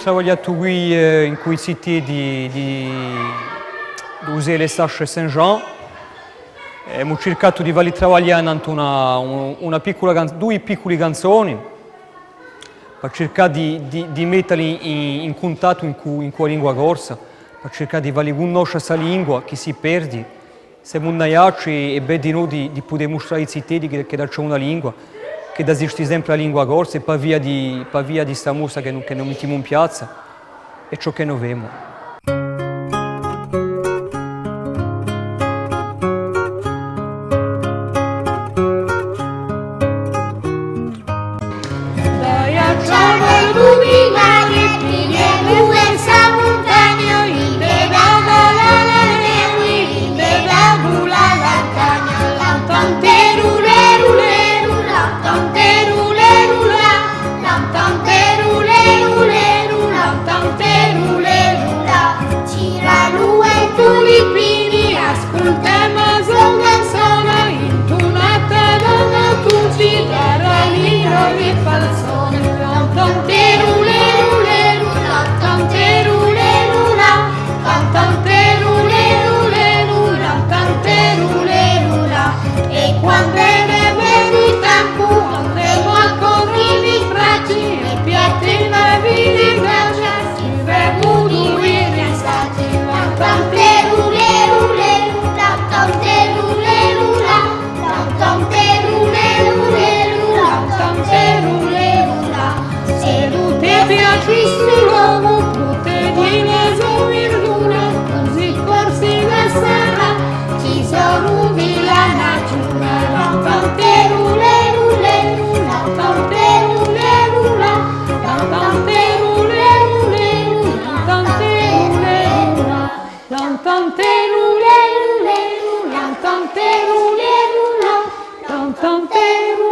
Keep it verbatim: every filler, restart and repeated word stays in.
Travagliatu quì, eh, incù i ziteddi di, di, di u C L S H Saint-Jean. Emu circatu di falli travaglià nantu una, un-, una piccula can-, dui picculi canzoni, per circà di, di, di mettali in, in cuntattu incù, incù a lingua corsa, per circà di falli cunnosce sta lingua chì si perdi. Semu in Aiacciu è, è bè dinò di, di pudè mustrà à i ziteddi chì, chì ci hè una lingua, chì esisti sempre a lingua corsa, è pà via di, pà via di sta mossa chì no, chì no mittimu in piazza, è ciò chì no femu. Tiranu e tulipini, ascultemu a so canzona, intunata da una tucci, caralina di falsone. Tantanteru leru leru, tantanteru leru la, tantanteru leru leru, tantanteru leru la. È quand'è ne veni tempu, andemu à corri di fracci, è piatti la vidi braccia, si fermu dui risacci. Tantanteru leru leru, tantanteru leru la, tantanteru leru leru, tantanteru leru la. S'ellu ti piaci stu locu, pruteghili a so virdura, cusì forsi lassarà, tisoru di la natura. Tantanteru leru leru, tantanteru leru la, tantanteru leru leru, tantanteru leru la. Tantanteru leru leru, tantanteru leru la, tantanteru